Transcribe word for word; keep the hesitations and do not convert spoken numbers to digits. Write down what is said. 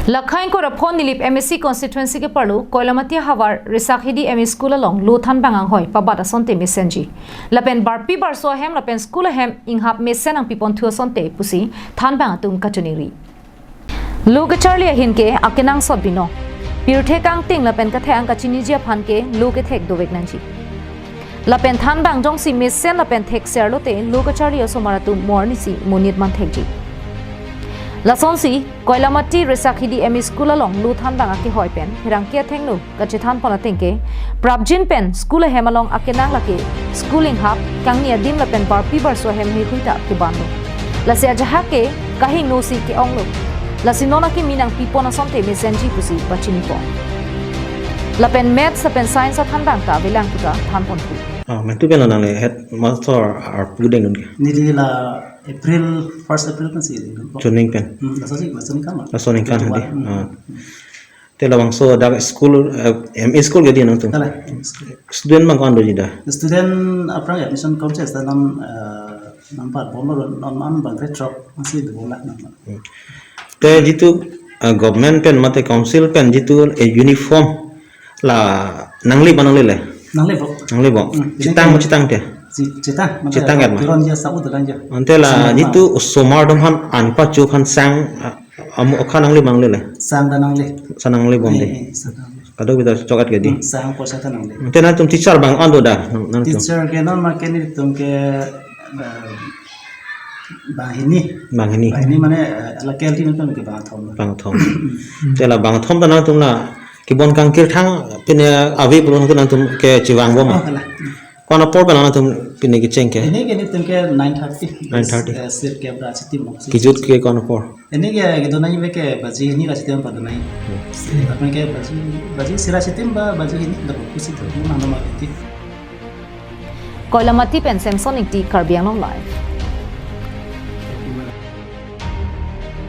Lakhai kora phon Nilip M A C constituency ke parlo Koilamati havar Resakhidi M E School along lo thanbang anghoi pabat asonte mesenji. Lapen barpi barso ahem lapen school ahem inghap mesen nangpiponthu asonte pusi thanbang atum kachoningri. Lo kacharli ahin ke akenangsot binong. Pirthe kangting lapen kathek ang kachiniji aphan ke lo kethek dovek nangji. Lapen thanbang jongsi mesen lapen thekser lote lo kacharli osomar atum mo arnisi monit manthekji. Lasonsi Koilamati Resakhidi M E School along lo thanbang akehoi pen pherangke athengno kachethanpon ateng ke prapjin pen school ahem along akenang lake school inghap kangni adim lapen barpi barso ahem heihui ta kebanlo. Lasi ajahak ke kahingno si ke-onglo. Lasi non akimi nangpipon asonte mesenji pusi pachinipon. Lapen maths lapen science athanbang ta avelang puta thanponthu. Ah, mentu pen lo nangle headmaster arpu dengdun ke? Neli la April, first April pensi dengdun. Chuning pen? Hmm, laso si, laso ningkan ma. Laso ningkan hadi. Twenty-one. Ah. Te labangso dak school, eh, M E school ke di nangtum? Kala. Student bang ko-an doji da? Student aphrang admission kom chesta nam, eh, nampat bomlo non an bang retro masih do bomla nam. Hmm. Te jitu, eh, government pen mate council pen jitu, eh, uniform la nangli bang nanglele? Nanglebo. Nanglebo. Hmm, chitang ini mo chitang te? Chi-, chitang, mate chitang kan ma? Piron ja sabu dalan ja. Ante la sama jitu bang. Osomar atum aphan anpa chu aphan sang, ah, Amo akha nangli bang nanglele? Sang ta nangli. Sang nanglebom de. Eh, eh, sang ta nangli. Kadokave ta chok-at ke di. Hmm, sang poisa ta nangli. Te nangtum teacher bang an do da, nang, nangtum? Teacher ke non ma ke nelitum ke, eh, bang hini. Bang hini. Bang hini mane, eh, la K L T nangtum ke bang thom. Bang thom. Te la bang thom ta nangtum la kebon kangkir thang pine ave pulo nangtum ke chevangbom ma? Oh, kala. Ko-an apor pen nangtum pine kecheng ke? Ini ke nelitum ke nine thirty. Nine thirty. Eh, sir ke bra chitim mo. Kejut ke ko-an apor? Ini ke kedun nangji ke baji hini ra chitim padun nangji. Hmm. Aphrang ke baji, baji sira chitim ba baji hini dapat pusi tu mana nama kiti. Koilamati pen Samson Ingti, Karbi Anglong Live.